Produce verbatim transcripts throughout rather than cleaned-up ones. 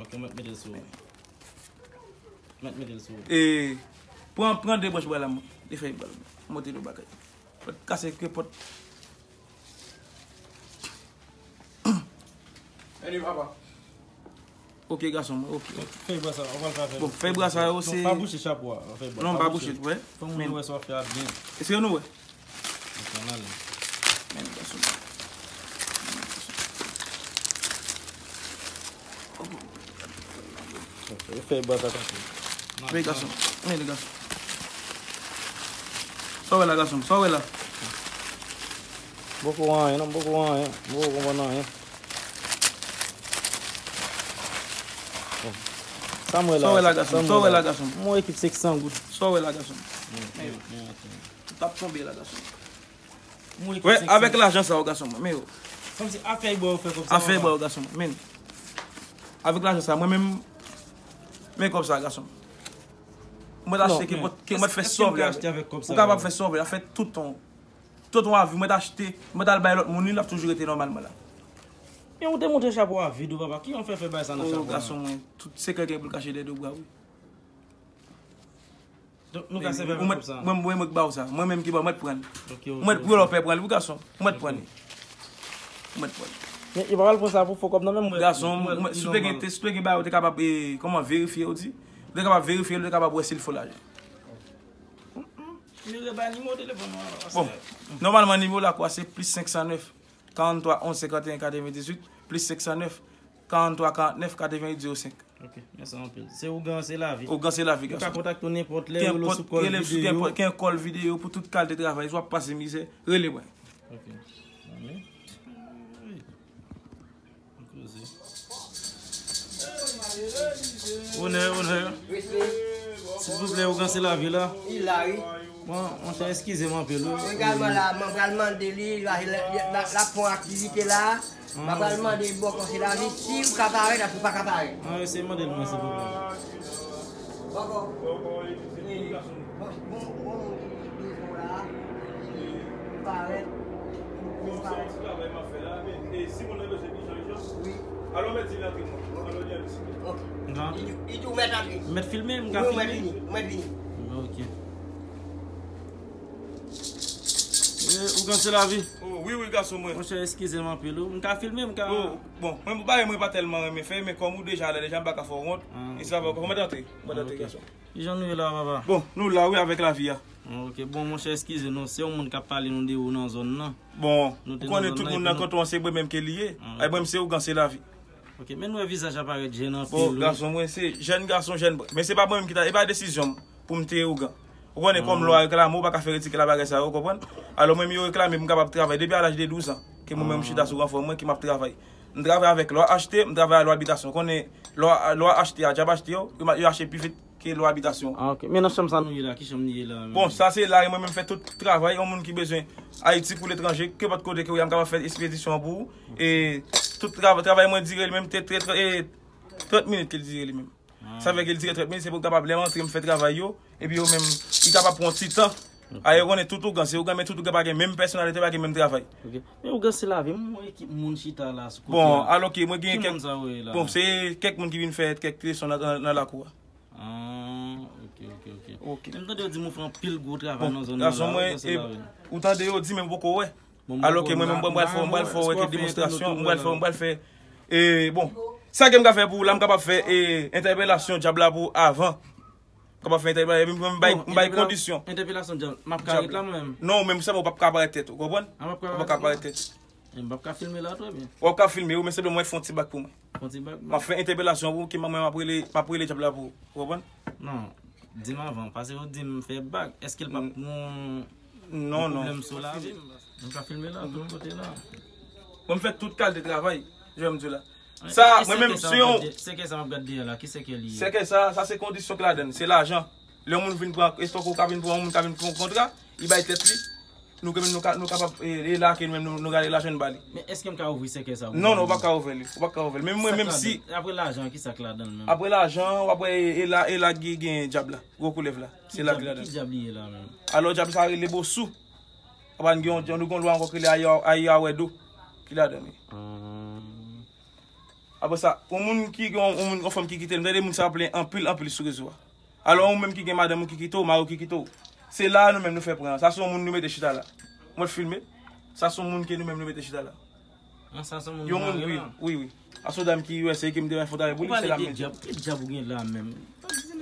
Ok, mwen mete l sou ou. Mwen mete l sou ou. E, pran, pran de branch bwa la, mwen. De fèy bwa la. Monte lo bagay. Pot kase ke pot. Anyway, papa. Ok, gason mwen, ok. Fèy bwa sa, ou pral fè fèy. Bon, fèy bwa sa yo, se. Non, pa bouche chapo a. Fèy bwa, non, pa bouche, wè. Fò moun yo wè sa w ap fè a byen. Eseye nou wè. Ok, ann ale. Men, gason. Fèy bwa sa kanpe. Men, gason. Men, gason. Sa w wè la, gason? Sa w wè la? Poko anyen, non, poko anyen. Poko konprann anyen. Sa m wè la, sa w wè la, gason? Sa w wè la, gason? Mwen ekip senk san goud. Sa w wè la, gason? T ap tonbe la, gason. Mwen ekip senk san. Wè, avèk lajan sa yo, gason mwen, men yo. Kòmsi afè bwa yo fè kòb sa, afè bwa yo, gason mwen, men. Avèk lajan sa, mwen menm, men kòb sa, gason. Mwen t achte ke mwen, ke mwen t fè sa w vle avèk. Ou kapab fè sa w vle, a fè tout tan. Tout tan avi, mwen t achte, mwen t al bay lòt moun li, l ap toujou rete nòmalman la. Men ou te montre chapo a vid ou, papa. Kijan w fè fè bagay sa nan chapo a? Gason mwen, tout sekrè gen pou l kache dèyè do bra, wi. Donk, nou ka sèvi avèk kòb sa? Mwen, mwen, mwen k ba w sa. Mwen menm ki ba w, mwen t pran l. Ok, ok, ok. Mwen t pran l, pè pran l, wi, gason. Mwen t pran l. Mwen t pran l. Men, yo pa pral pran sa pou fò kòb nan men mwen. Gason, mwen, si w te gen, si w te gen bagay, ou te kapab, e, kòman, verifye, ou di? Ou te kapab verifye l, ou te kapab wè si l fo lajan. Mire ba nimewo telefòn ou a, pase. Bon, nòmalman, nimewo lakou a se plis senk san nèf, karant twa, onz, senkanteyen, katrevendizuit, plis senk san nèf, karant twa, karant nèf, katrevenwit, zewo senk. Ok, mèsi anpil. Se Ougan, se lavi. Ougan, se lavi, gason. Ou ka kontakte w nenpòt lè, rele w sou kòl videyo. Kenpòt, rele m sou kenpòt, kenpòt kòl videyo pou tout kalite travay. Si w ap pase mizè, rele mwen. Ok. Amen. Onè, onè. Silvouplè, Ougan, se lavi la. Li la, wi. Bon, monchè, eskize m anpil, wi. Mwen egalman la, mwen pral mande li, la, la, la, la, la pran aktivite la. Mwen pral mande bòkò se lavi, si ou ka parèt, ak ou pa ka parèt. An, eseye mande l mwen, silvouplè. Bòkò. Bon, bon, bon, moun ki bezwen w la, ki parèt, ki parèt. Wi. Alò, mèt di l antre, mwen. Alò, li antre, silvouplè. Ok. Li di, li di w mèt antre. Mèt filme, m ka filme? Wi, ou mèt vini, ou mèt vini. Ok. E, Ougan, se lavi? Oh, wi, wi, gason mwen. Monchè, eskize m anpil, wi. M ka filme, m ka. Oh, bon, mwen, bagay mwen pa tèlman renmen fè, men kòm ou deja la, deja m pa ka fè w wont. Ah, e sa va, ok. Mèt antre, mèt antre, gason. Kijan nou ye la, papa? Bon, nou la, wi, avèk lavi a. Ah, ok. Bon, monchè, eskize nou. Se yon moun k ap pale nou de ou nan zòn nan. Bon, ou konnen tout moun nan kanton an se mwen menm ke li ye. Ah, ok. Ay, mwen, se Ougan, se lavi. Ok, men nou wè vizaj la parèt jèn anpil, wi. Bon, gason mwen, se jèn gason, jèn. Men se pa mwen menm ki ta, e pa desizyon m pou m te Ougan. Ou konnen kòm lwa reklame, ou pa ka fè retike la bagay sa yo, ou konprann? Alò, mwen menm yo reklame m kapab travay depi a laj de douz an, ke mwen menm m chita sou ranfò mwen, ke m ap travay. M travay avèk lwa achte, m travay a lwa abitasyon. Ou konnen lwa, lwa achte a, djab achte yo, yo ma-, yo achte pi vit ke lwa abitasyon. Ah, ok. Men nan chanm sa nou ye la, ki chanm nou ye la menm? Bon, sa se la, mwen menm fè tout travay, yon moun ki bezwen Ayiti pou letranje, kenpòt kote ke ou ye, m kapab fè espedisyon an pou ou. E tout tra-, travay mwen dire li menm te, te, te, e, trant minit ke l dire li menm. Ah. Sa fè ke l dire trant minit, se pou l kapab lè m antre, m fè travay yo, epi yo menm, li kapab pran yon ti tan. Ok. A, yo konnen tout Ougan, se Ougan, men tout Ougan pa gen menm pèsonalite, pa gen menm travay. Ok. Men Ougan se lavi, m wè ekip moun chita la sou kote a. Bon, alò ke mwen gen kèk, bon, se kèk moun ki vin fè kèk leson nan, nan, nan lakou a. Ah, ok, ok, ok. Ok. Men m tande yo di m ou fè anpil gwo travay nan zòn nan la, ou panse la vre? Ou tande yo di, men m poko wè. Alò ke mwen menm, mwen pral fè, mwen pral fè wè kèk demonstrasyon, mwen pral fè, mwen pral fè, e, bon, sa ke m ka fè pou ou la, m kapab fè, e, entèpelasyon dyab la pou ou avan. M kapab fè entèpelasyon, epi m bay, m bay kondisyon. Entèpelasyon dyab, m ap ka ret la mwen menm? Non, ou menm sèlman ou p ap ka parèt tèt ou, konprann? Ou p ap ka parèt tèt. E m p ap ka filme la, trè byen. W ap ka filme, wi, men sèlman mwen fè yon ti bak pou mwen. Fè yon ti bak? M ap fè entèpelasyon pou ou, ke mwen, m ap rele, m ap rele dyab la pou ou. Ou konprann? Non, di m avan, paske ou di m fè bak, èske l p ap gon pwoblèm sou lavi m? M ka filme la, tout kote la. Bon, m fè tout kalite travay, jan m di w la. Sa, mwen menm, se yon. Sèkè sa m ap gade deyò la, ki sèkè li ye? Sèkè sa, sa se kondisyon k ladann, se lajan. Lè yon moun vin pran, estòk ou ka vin pran, yon moun ka vin pran yon kontra, li bay tèt li. Nou menm nou ka, nou kapab, e, e la ke nou menm nou, nou gade lajan n ba li. Men èske m ka ouvri sèkè sa pou mwen? Non, non, ou pa ka ouvri li. Ou pa ka ouvri li. Men mwen menm si. Apre lajan, ki sa k ladan l menm? Apre lajan, w ap wè e, e la, e la gen, gen dyab la. Gwo koulèv la. Se la ki ladan l. Ki dyab li ye la menm? Alò, dyab sa rele Bosou. Apa n gen yon, nou gen yon lwa ankò ki rele Ayi, Ayi Awèdo. Ki ladan li. Apre sa, yon moun ki gen yon, yon moun, yon fanm ki kite l, m tande moun sa ap plenyen anpil, anpil sou rezo a. Alò, ou menm ki gen madanm ou ki kite w, mari w ki kite w, se la a nou menm nou fè pran an. Sa se yon moun nou mete chita la. Mwen fè filme. Sa se yon moun ke nou menm nou mete chita la. An, sa se yon moun Yon moun, mari wi, la. Wi, wi. A se yon dam ki U S A ke m te bay fon travay pou Ou li, se pale la de m mete. Dyab, ki dyab ou gen la menm?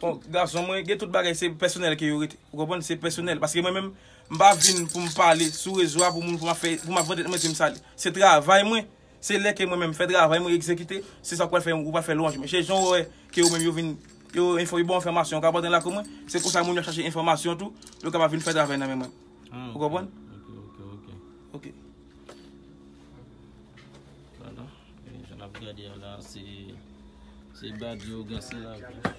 Bon, gason mwen, gen tout bagay, se pèsonèl ke yo rete. Ou konprann? Se pèsonèl. Paske mwen menm, m pa vin pou m pale sou rezo a pou moun, pou m ap fè, pou m ap vante mwen di m sa li. Se travay mwen. Se lè ke mwen menm fè travay mwen egzekite, se sa k pral fè, ou pral fè lwanj mwen. Se jan ou wè ke ou menm yo vin, yo enfo-, yo ba w enfòmasyon, ou ka pote l lakou mwen. Se konsa moun yo chache enfòmasyon tou, yo kapab vin fè travay nan men mwen. Ah, Ou ok, konprann? Ok, ok, ok. Ok. Vwala. E, jan n ap gade a la, se, se Badi Ougan se lavi.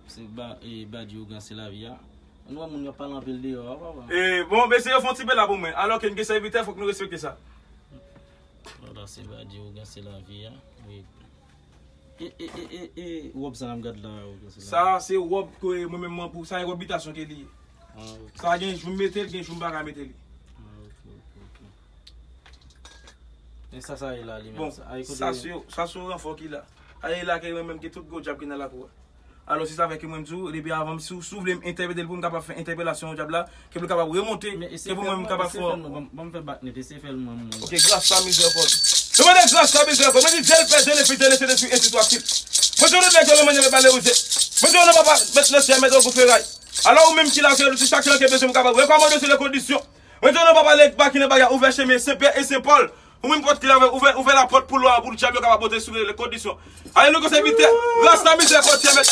Se ba, e, Badi Ougan se lavi a. Nou wè moun yo ap pale anpil deyò a, papa. E, bon, mesye yo fè yon ti bèl la pou mwen. Alò ke n gen sèvitè, fòk nou respekte sa. Vwala, se Badi Ougan se lavi a. Wi. E, e, e, e, e, wòb sa n ap gad la, Ougan se lavi. Sa, se wòb ke mwen menm mwen pou, sa e wòb bitasyon ke li ye. Ah, ok. Sa gen jou m mete l, gen jou m pa ka mete li. Ah, ok, ok, ok. E sa, sa ye la, li menm, Bon, sa. Ay, kote sa se, sa se yon ranfò ki la. Ay, la ke mwen menm ke tout gwo dyab ki nan lakou a. Alò, se sa fè ke mwen m di w, depi avan, si w, si w vle m entèpele l pou m kapab fè entèpelasyon dyab la, ke pou l kapab remonte, Men eseye ke pou fè mwen m mwen, kapab eseye fè fè l mwen, ban m, ban m fè bak nèt, eseye fè l mwen, mwen. Ok, gras la, mizèrikòd. Nou mande gras la, mizèrikòd. Mwen di, Dieu le Père, Dieu le Fils, Dieu le Saint-Esprit, ainsi soit-il. Mwen di, nou nèg yo, nou mande, mande Roger. Mwen di, nou papa, mèt nan syèl, mèt nan gou feray. Alò, ou menm ki la, ke si chak lè ke bezwen m kapab rekòmande sou lè kondisyon. Mwen di, nou papa, lè baki nan bagay, ouvè chemen, Sen Pyè e Sen Pòl. Ou menm pòt ki la ouvè, ouvè lapòt pou lwa, pou dyab yo kapab monte sou le kondisyon. Ale nou konsa vite. Rasta mizè kòt tchè mèt.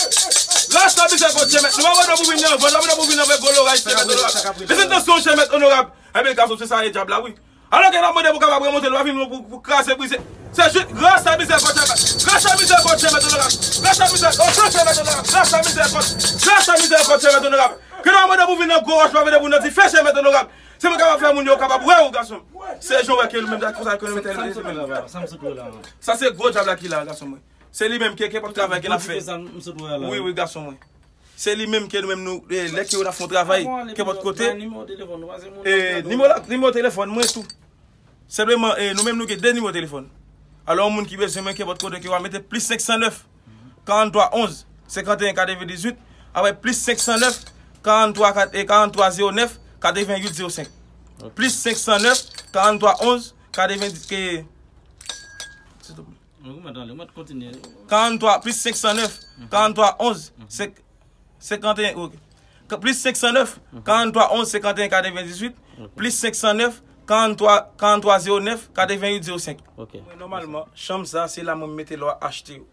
Rasta mizè kòt tchè mèt. Nou pa mande pou vin nan vòl, nou pa mande pou vin nan vè gwo loraj tchè mèt onorab. Listen tansyon tchè mèt onorab. Enben gason se sa ye dyab la wi. Alò ke n ap mande pou kapab remonte lwa vin pou, pou kraze brize. Se jis rasta mizè kòt tchè mèt. Rasta mizè kòt tchè mèt onorab. Rasta mizè kòt tchè mèt onorab. Rasta mizè kòt. Rasta mizè kòt tchè mèt onorab. Ke nou pa mande pou vin nan gwo wòch, nou pa mande pou nan dife tchè mèt onorab. Se pou kapab fè moun yo kapab wè ou gason. Se jan wè ke nou menm konsa ke nou mete Sa m sot wè la, papa. Sa m sot wè la. Sa se gwo dyab la ki la gason mwen. Se li menm ke kenpòt travay ke n ap fè. Sa m sot wè la. Wi, wi, gason mwen. Se li menm ke nou menm nou, eh, lè ke yo n ap fè yon travay, kenpòt kote. Bay nimewo telefòn nou, paske moun Eh, ap gade nimewo la, nimewo telefòn mwen tou. Senpleman, eh, nou menm nou gen de nimewo telefòn. Alò, yon moun ki bezwen mwen, kenpòt kote ke w a mete plis senk san nèf, karant twa onz, senkanteyen katreven dizuit, apre plis senk san nèf, karant twa kat, eh, karant twa zewo nèf, katreven uit zewo senk. Ok. Plis senk san nèf, karant twa onz, katreven, ke, Mwen kontinye. karant twa, plis senk san nèf, karant twa onz, senk, senkanteyen, ok. Ka- Plis senk san nèf, karant twa onz, senkanteyen katreven dizuit, plis senk san nèf, karant twa, karant twa zewo nèf, katreven uit zewo senk. Ok. Mwen, nòmalman, chanm sa, se la mwen mete lwa achte yo.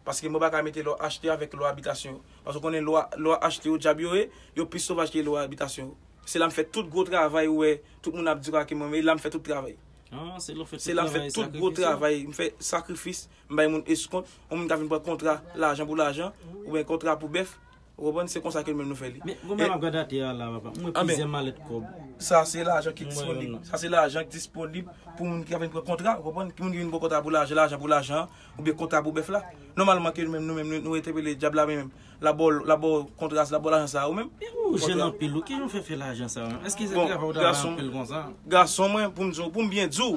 Paske mwen pa ka mete lwa achte avèk lwa abitasyon yo. Paske w konnen lwa, lwa achte yo, dyab yo ye, yo pi sovaj ke lwa abitasyon yo. Se la m fè tout gwo travay, ou wè, tout moun ap di ke mwen, men la m fè tout travay. Ah, se lè w fè Se tout la m fè travay, tout gwo sakrifis yo. travay, m fè sakrifis, m bay moun eskont, yon moun ka vin pran kontra, lajan pou lajan, oubyen kontra pou bèf. Ou konprann? Se konsa ke nou menm nou fè li. Men, gwo E- mwen ap gade atè a la, papa. Mwen Anben, plizyè malèt kòb. Sa se lajan ki Mwen menm disponib. nan. Sa se lajan ki disponib pou moun ki ka vin pran kontra, ou konprann? Ki moun ki vin pran kontra pou lajan, lajan pou lajan, oubyen kontra pou bèf la. Nòmalman ke nou menm, nou menm, nou, nou entèpele dyab la menm. L ap ba w, l ap ba w kontra, l ap ba w lajan sa a ou menm. Men ou jèn anpil, ou ki jan w fè fè lajan sa a menm? Èske se Bon, travay ou travay gason, anpil konsa? gason mwen, pou m di w, pou m byen di w.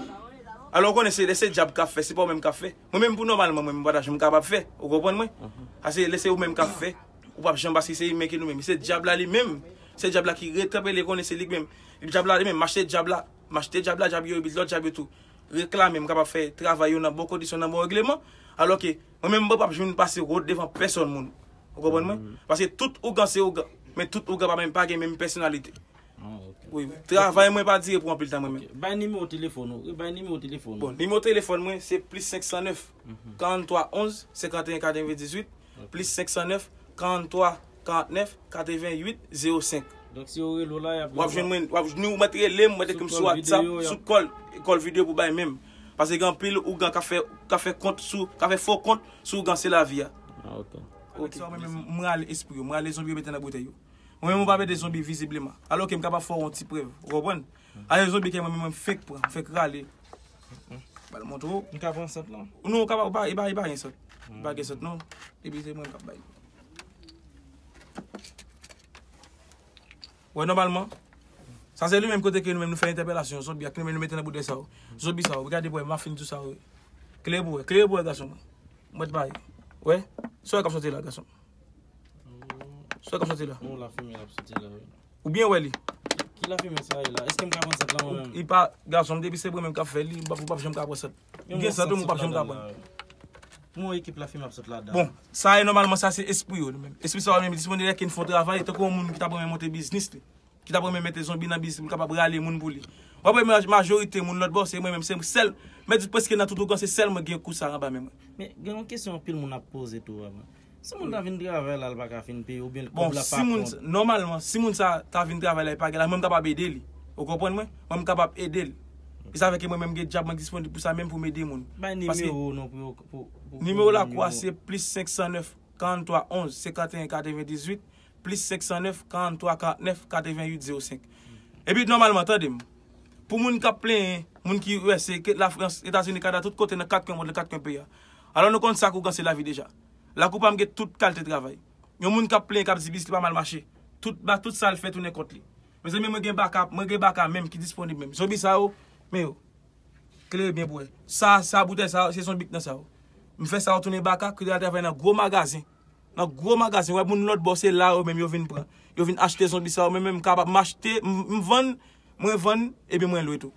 Alò, ou konnen se, lè se dyab k ap fè, se pa ou menm k ap fè. Mwen menm pou nòmalman, mwen, mwen pa ta janm kapab fè. Ou konprann mwen? Paske lè se ou menm k ap fè, ou p ap janm, paske se imen ke nou menm. Se dyab la li menm. Se dyab la ki entèpele, konnen se li menm. Dyab la li menm, m achte dyab la. M achte dyab la, dyab yo, epi lòt dyab yo tou. Reklame, m kapab fè travay yo nan bon kondisyon, nan bon règleman. Alò ke, mwen menm, mwen p ap jwenn pase wòt devan pèsòn moun. Ou konprann mwen? Paske tout ougan se ougan. Men tout ougan pa menm, pa gen menm pèsonalite. Ah, ok. Wi, wi. Travay mwen pa dire pou anpil tan mwen menm. Ok. Bay nimewo telefòn ou. Wi, bay nimewo telefòn ou. Bon, nimewo telefòn mwen, se plis senk san nèf, karant twa onz, senkanteyen katreven dizuit, plis senk san nèf, karant twa, karant nèf, katreven uit, zewo senk. Donk, si yo rele w la, y ap W ap jwenn mwen, w ap, nou mèt rele m, mwen te sou ekri m sou kòl WhatsApp, videyo, y ap sou kòl, kòl videyo pou bay menm. Paske gen anpil ougan k ap fè, k ap fè kont sou, k ap fè fo kont sou ougan se lavi a. Ah, ok. Ok. Sa mwen menm, mwen rale espri yo, mwen rale zonbi yo mete nan boutèy yo. Mwen menm, mwen pa mete zonbi vizibleman. Alò ke m kapab fè w yon ti prèv, ou konprann? Ale zonbi ke mwen menm, mwen fèk pran, mwen fèk rale. M pral montre w. M ka pran sant lan? Non, ou kapab, ou pa, e pa, e pa gen sant. E pa gen sant, non. Epi se mwen k ap bay. Wè, nòmalman, sa se li menm kote ke nou menm nou fè entèpelasyon zonbi ak nou menm nou mete nan boutèy sa yo. Zonbi sa yo, gade pou wè, m ap fin di w sa yo. Klere pou wè, klere pou wè, gason. Mwen pa ye. Wè? Sa wè k ap soti la, gason. Sa wè k ap soti la. Non, lafimen ap soti la, wi. Ou byen wè li. Ki lafimen sa ye la? Èske m ka pran sant la mwen menm? Li pa, gason, depi se mwen menm k ap fè li, m p ap, m p ap janm ka pran sant. M gen sant, m p ap janm ka pran. Pou yon ekip lafimen ap sot ladan. Bon, sa e nòmalman, sa se espri yo, li menm. Espri sa yo menm, li disponib lè ke n fè yon travay, tankou yon moun ki t ap renmen monte biznis li, ki t ap renmen mete zonbi nan biznis, li kapab rale moun pou li. W ap wè maj-, majorite moun lòt bò, se mwen menm, se sèl, mwen di prèske nan tout ougan, se sèl mwen gen kou sa anba men mwen. Men gen yon kesyon anpil moun ap poze tou, avan. Si moun ta vin travay la, l pa ka fin peye, oubyen Bon, kòb la si pa moun, kont. Nòmalman, si moun sa ta vin travay la, e pa gen la, mwen m kapab ede li. Ou konprann mwen? Mwen m kapab ede l. E sa fè ke mwen menm gen djab mwen disponib pou sa menm pou m ede moun. Bay Paske nimewo non pou yo pou, pou, Nimewo pou lakwa nimewo. Se plis senk san nèf, karant twa, onz, senkanteyen, katrevendizuit, plis senk san nèf, karant twa, karant nèf, katreventuit, zewo senk. Epi nòmalman, tande m. Pou moun k ap plenyen, moun ki U S A, ke Lafrans, Etazini, Kanada, tout kote nan kat kwen mond, nan kat kwen peyi a. Alò nou konn sa k ougan se lavi deja. Lakou pa m gen tout kalte travay. Yon moun k ap plenyen, k ap di biznis li pa mal mache. Tout ba, tout sa l fè tounen kont li. Mezanmi, mwen gen baka, mwen gen baka menm ki disponib menm. Zonbi sa yo, men yo. Klere byen pou wè. Sa, sa boutèy sa, se zonbi k nan sa yo. M fè sa yo tounen baka, ki al travay nan gwo magazen. Nan gwo magazen, wè moun lòt bò, se la yo menm yo vin pran. Yo vin achte zonbi sa yo, men menm m kapab m achte, m m vann, mwen vann, epi mwen lwe tou.